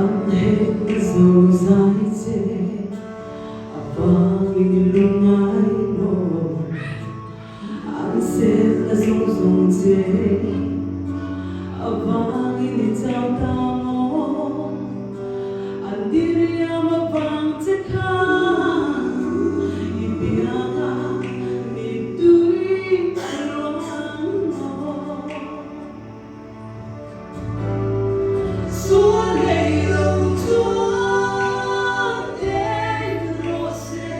An hek zo zai che avangin i lungngai maw? An setna zawng zawng che avangin i chau ta maw? An diriam avang che khan i bianga mittui a luang maw? Sual hei lo chuan eng rawh se.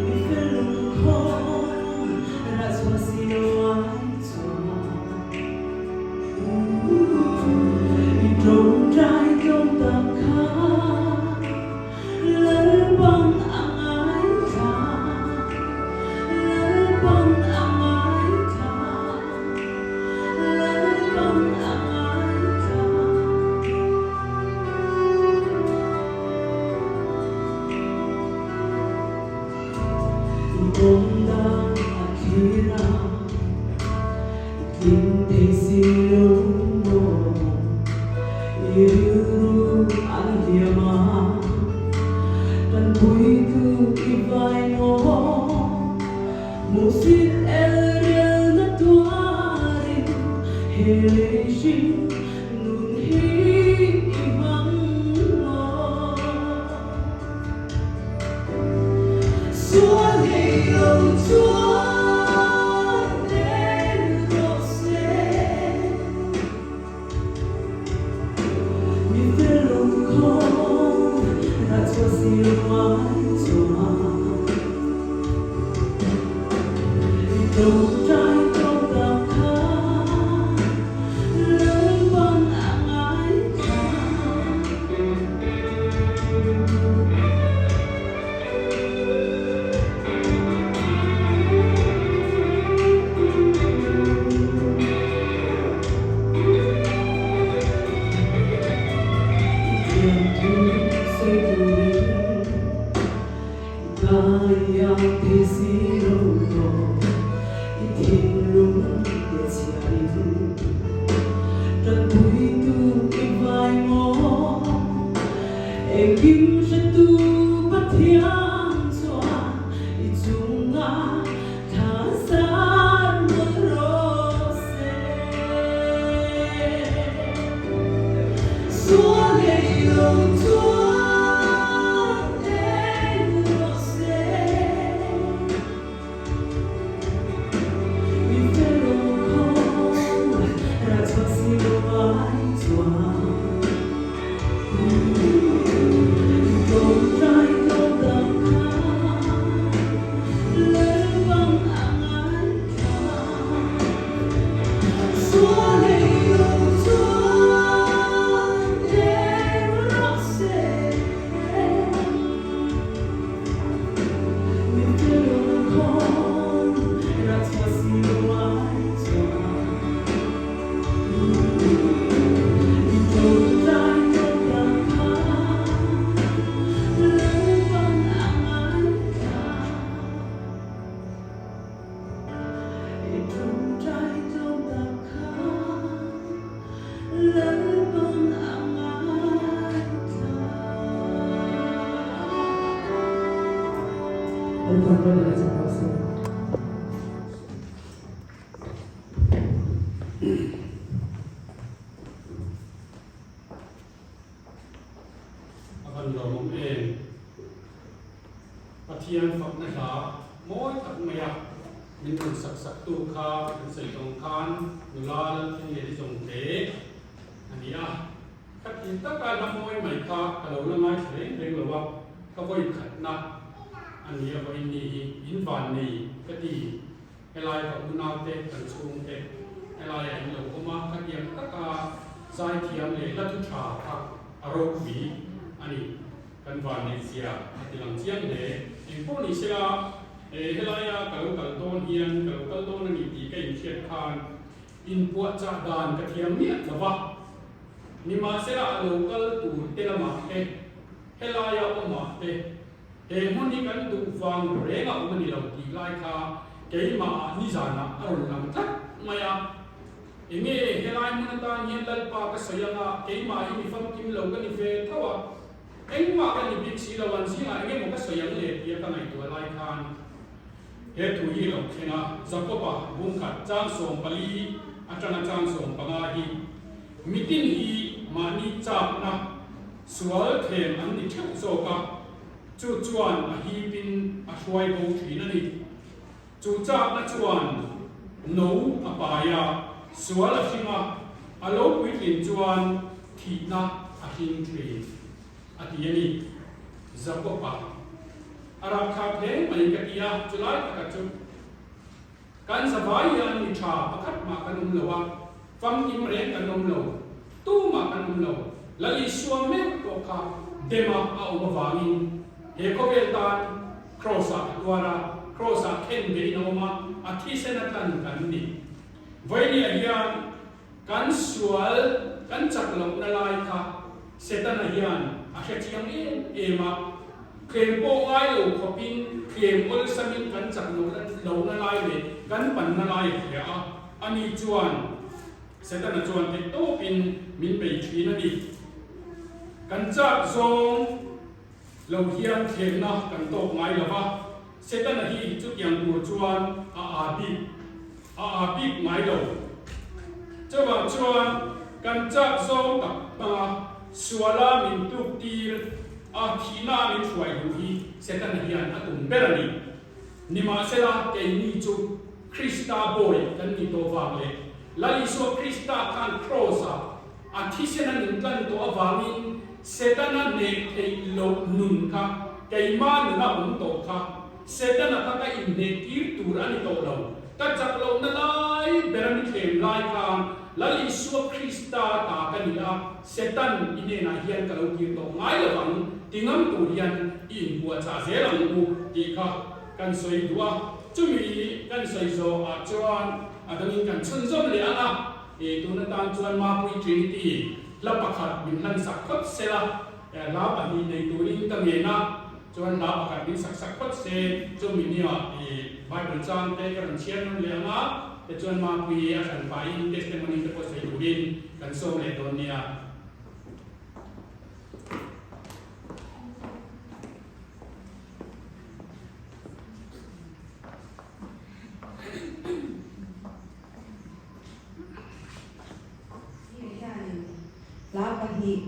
Mi fel lungkhawm rah chhuah si lo ai chuan I tawngtai tlawm tak kha Lalpang a ngaithla, Lalpang a ngaithla, Lalpang a ngaithla. I awm dan a thlir a, i tling thei si lo maw? I rilru an hliam a, kan puitu i vai maw? Hmuhsit el relna tuarin he lei hring nun hi i hmang maw? Sual hei lo chuan eng rawh se. Mi fel lungkhawm rah chhuah si lo ai chuan i tawngtai tawk tak kha Lalpan a ngaithla. I thiam thu sawi turin i kaia thei si lo tawh, i thinlung te chhiain tanpuitu i vai maw? Engkim hretu Pathian chuan i chungah Thla zan mawlh rawh se. Sual hei lo chuan eng rawh se. Mi fel lo khawm rah chhuah si lo ai chuan. Tawngtai tlawm tak kha Lalpang a ngaithla. Sual ei lo chuan eng rawh se. Mi fel lo khawm rah chhuah si lo ai chuan. A van lawmawm em? Pathian fakna hla mawi tak mai a, min rawn sak sak tu kha kan sawi tawng khan nula Lalthingliani Zawngte a ni a. Khati taka hla mawi mai kha ka lo la ngaithla reng reng lo a, ka vawi khatna a ni a vawiin ni hi in van nei ka ti. Helai ka unaute, kan chhungte helaiah in lo awm a, khatiang taka zaithiam leh hla thu tha kha a ropui a ni. Kan vanneihzia a ti lang chiang hle. Engpawh ni sela, helaia ka lo kal dawn hian ka lo kal dawn a ni tih ka inhriat khan inpuahchah dan ka thiam miah lo va. Nimahsela a lo kal tur te lamah te, helaia awmah te, He hmun hi kan duh vang reng a awm a ni lo tih lai kha keimahah nizanah a rawn lang tlat mai a. Enge helai hmun atan hian Lalpa ka sawi anga keimah hi mi famkim lo ka ni ve tho a, engmah ka ni bik si lo, an zingah enge maw ka sawi ang le tia ka ngaihtuah lai khan he thu hi a lo thleng a, Jakoba bungkhat chang 14 atanga chang 15 hi mitin hi mahni chakna sual them an ni theuh zawk a, chu chuan a hipin a hruai bo thin a ni. Chu chakna chuan no a pai a, sual a hring a, a lo puitlin chuan thihna a hring thin, a ti a ni. Jakob-a a rapthlak hle mai ka ti a, chulai taka chu kan zavai hian mi tha pakhat mah kan awm lo a, famkim reng kan awm lo, tumah kan awm lo. Lal Isua meuh pawh kha dema a awm avangin he khawvel tan Kraws-ah a tuar a, Kraws-ah khen vein a awm a, a thisen a tlan kan ni. Vawinia hian kan sual, kan chak lohna lai kha Setana hian a hre chiang em em a, thlem pawh ngai lo khawpin thlem awlsamin kan chak lohna lai leh kan panna lai a hria a, ani chuan Setana chuan theih tawpin min bei thin a ni. Kan chak zawng. Lo hian thlemna kan tawk ngai lo va, Setana hi chutiang tur chuan a aa bik a aa bik ngai lo. Chuvang chuan kan chak zawng tak hmanga suala min tuk tir a, thihna min hruai duh hi Setana hian a tum ber a ni. Nimahsela keini chu Krista bawi kan ni tawh vang leh Lal Isua Krista khan Kraws-ah A thisen a nun tlan tawh avangin Setana hneh theih loh nun kha keimah nuna awm tawh kha Setana kha ka inhneh tir tur a ni tawh lo. Ka chak lohna lai ber a ni thlem lai khan Lal Isua Krista ta ka ni a, Setan i hnenah hian ka lo kir tawh ngai lo ang ti ngam tur hian i inpuahchah zel ang u tih kha kan sawi duh a. Chumi kan sawi zawhah chuan a dangin kan chhunzawm leh ang a. I tun atan chuan Mapui Trinity hla pakhat min hlan sak phawt se la, hla pahnih nei turin ka ngen a, chuan hla pakhat min sak sak phawt se, chumi nia i Bible chang te ka rawn chhiar nawn leh ang a, tichuan Mapui a hran pahin testimony te pawh sawi turin kan sawm leh dawn nia. Hei hianin hla pahnih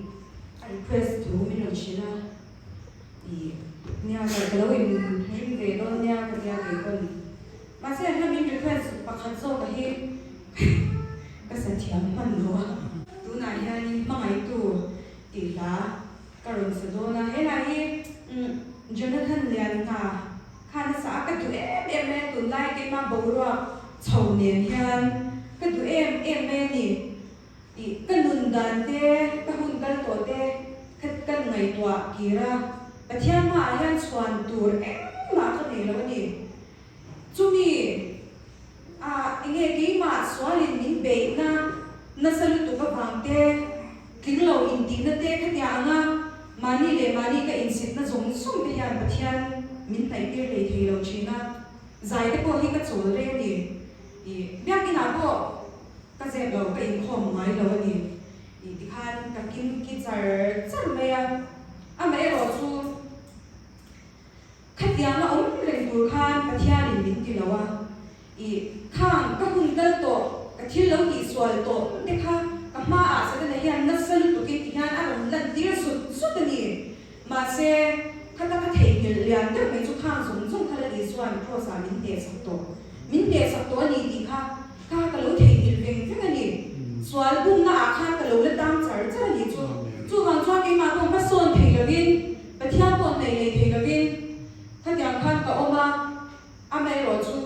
a request thu min rawn hrilh a, ih nia ka ka lo in ring ve dawn nia ka tia kei pawn. Mahse hla min request pakhat zawk a hi ka sa thiam hman lo a. Tunah hianin hmangaihtu tih hla ka rawn sa dawn a, he hla hi Jonathan Lianhna Kha nasa a ka duh em em mai a, tunlai keimah boruak chho nen hian ka duh em em mai a ni. Ih, ka nun dan te, ka hun kal tawh te kha kan ngaihtuah kir a, Pathian hmaah hian chhuan tur engmah ka nei lo a ni. Chumi ah enge keimah sualin min beihna nasa lutuk avang te, tling lo intihna te khatiang anga mahni leh mahni ka insitna zawng zawng te hian Pathian min hnaihtir hlei thei lo thin a, zai te pawh hi ka chawl rei a ni. Ih, biakinah pawh ka zep lo, ka inkhawm ngai lo a ni. Ih, tikhan ka kim ki char char mai a, amaherawh chu. Khatianga awm reng tur khan Pathianin min ti lo a, ih, khang ka hun kal tawh, ka thil lo tihsual tawh te kha ka hmaah Setana hian nasa lutukin ti hian a rawn lantir zut zut a ni. Mahse, khata ka theihnghilh lian deuh mai chu khang zawng zawng kha la ti chuan Kraws-ah min hnehsak tawh. Min hnehsak tawh a ni tih kha kha ka lo theihnghilh veng veng a ni. Sual bumna ah khan ka lo la tang char char a ni chu. Chuvang chuan keimah pawh hmasawn thei lovin Pathian pawh hnaih leh thei lovin khatiang khan ka awm a, amaherawh chu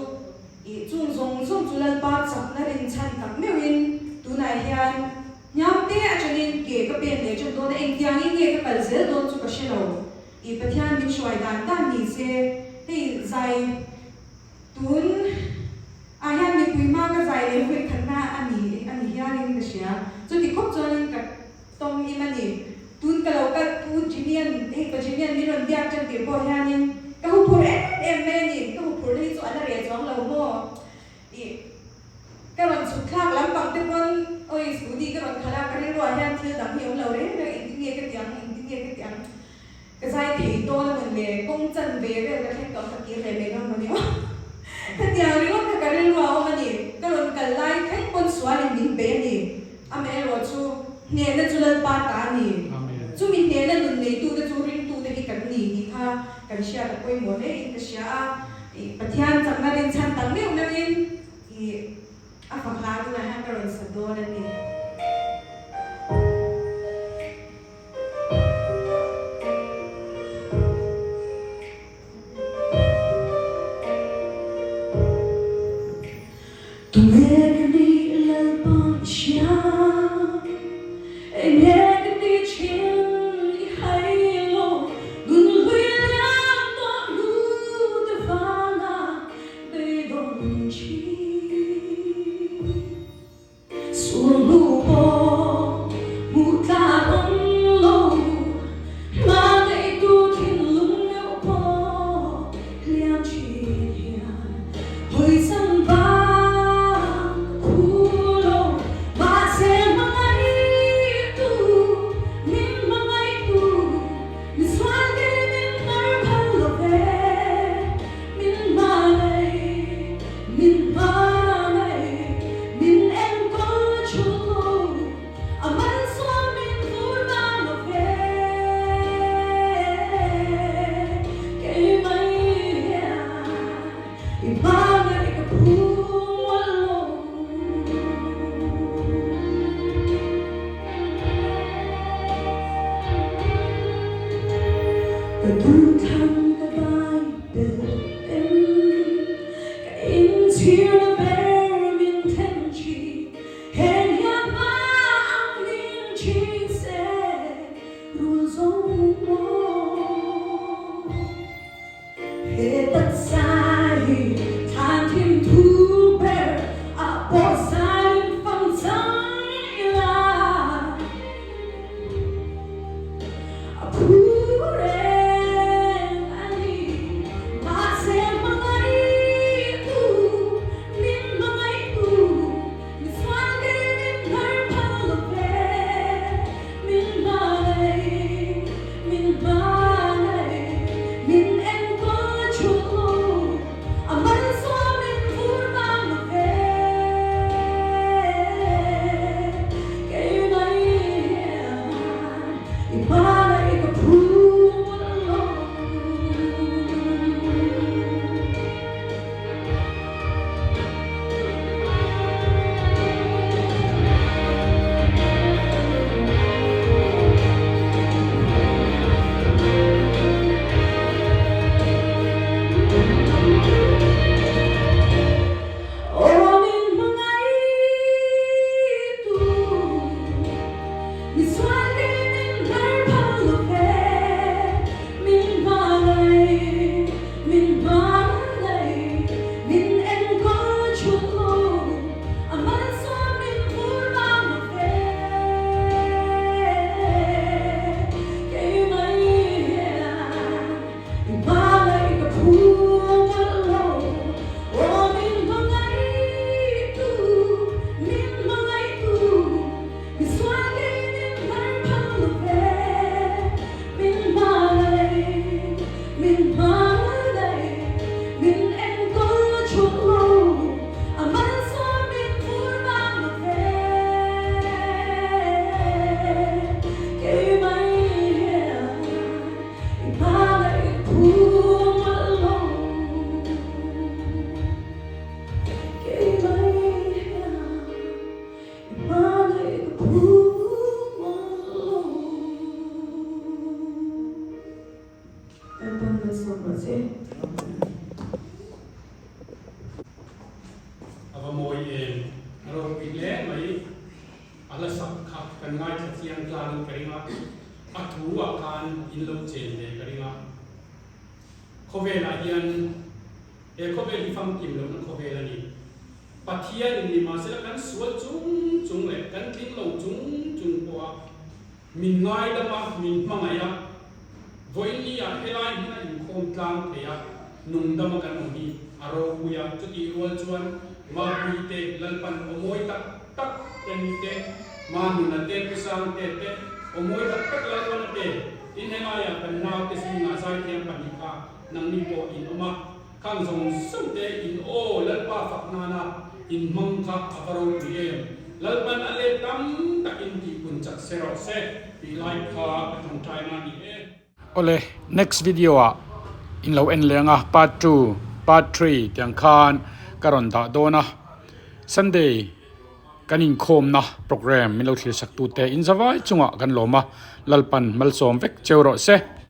ih chung zawng zawng chu Lalpa chakna rinchhan tak meuhin tunah hian hniam te atangin ke ka pen leh tan dawn a, engtiangin nge ka kal zel dawn chu ka hre lo. Ih Pathian min hruai dan dan ni se hei zai tun ah hian mipui hma ka zai leh vawi khatna a ni a ni hialin ka hria. Chuti khawp chuanin ka. Tawng im a ni. Tun ka lo kal Pu Jimmy-a'n, hei pa Jimmy-a'n min rawn biak ṭan tir pawh hianin ka huphur em em mai a ni. Ka huphurna hi chu a la reh chuang lo maw? Ih, ka rawn chhuk thlak lampang. ang te pawn awi scooty ka rawn khalh a, ka rilruah hian thil dang hi awm lo reng reng, engtin nge ka ti ang, engtin nge ka ti ang, ka zai thei dawn a mawn le, kawng chan ve vel ka thleng tawh ka kir leh mai dawn maw ni aw. Hetiang ringawt kha ka rilruah a awm a ni, ka rawn kal lai thleng pawn sualin min bei a ni. Amaherawh chu hnehna chu Lalpa ta a ni. Chumi hnehna nun neitute chu ringtute hi kan ni tih kha kan hriat a pawimawh hle in ka hria a. Pathian chakna rinchhan tak meuh meuhin a fak hla tunah hian ka rawn sa dawn a ni. Tunge ka nih Lalpa i hria, Enge ka tih thin i hai lo, Nun hlui liam tawh hnu te vanga beidawn thin. Sulhnu pawh hmuh tlak awm lo, hmangaihtu thinlung meuh pawh hliam thin hian hawi chang vang ka khu lo. Mahse hmangaihtu, min hmangaihtu, mi sual kei min hnar phal lo ve, min hmangaih, min hmangaih. Min enkawl chu a malsawm min vur vang lo ve. Kei mai hian i hmangaih ka phu mual lo. Ka duhthlang ka dai bel em. Ka inchhirna ber min thlen thin, heng hian hma ang min thin se rul zo maw. He taksa hi thlan thim thu ber a pawh zain fang chang ila. A phu reng a ni. Mahse hmangaihtu, min hmangaihtu, mi sual kei min hnar phal lo ve. Min hmangaih, min hmangaih, min enkawl chu a malsawm min vur vang lo ve. Kei mai hian i hmangaih ka phu lo. Aw min hmangaihtu, mi sual kei min hnar phal lo ve. Min hmangaih, min hmangaih, min enkawl chhun lo, a malsawm min vur vang lo ve. Kei mai hian I hmangaih ka phu mawlh lo, aw min hmangaihtu, min hmangaihtu, mi sual kei min hnar phal lo ve. Min hmangaih, min hmangaih, min enkawl chhun lo, a malsawm min vur vang lo ve. Kei mai hian I hmangaih phu mawlh lo, kei mai hian i hmangaih ka phu mawlh lo. Lalpan malsawm rawh che. A va mawi em, a ropui hle mai. A la sak kha kan ngaithla chiang tlangin ka ring a, a thu ah khan in lo chen ve ka ring a. Khawvelah hian he khawvel hi famkim lohna khawvel a ni. Pathianin nimahsela kan sual chung chung leh kan tling lo chung chung pawha min ngaidam a, min hmangaih a, vawiin ah helai hmuna inkhawm tlang thei a, nungdama kan awm hi a ropui a, chutih rual chuan. Mapui te Lalpan aw mawi tak tak te ni te, Manuna te Pu Sangte te aw mawi tak tak Lalpan a pe. Tin helaiah kan naute zingah zaithiam pahnih kha nangni pawh in awm a, khang zawng zawng te in aw Lalpa fak nana in hmang kha a va ropui em. Lalpan a let tam takin tihpun chak se rawh se tih lai kha ka tawngtai na ni e. Awle next video ah in lo en leng a part 2 part 3 tiang khan ka rawn dah dawn a Sunday kan inkhawm na program min lo thlir sak tu te in zavai chungah kan lawm a Lalpan malsawm vek cheu rawh se.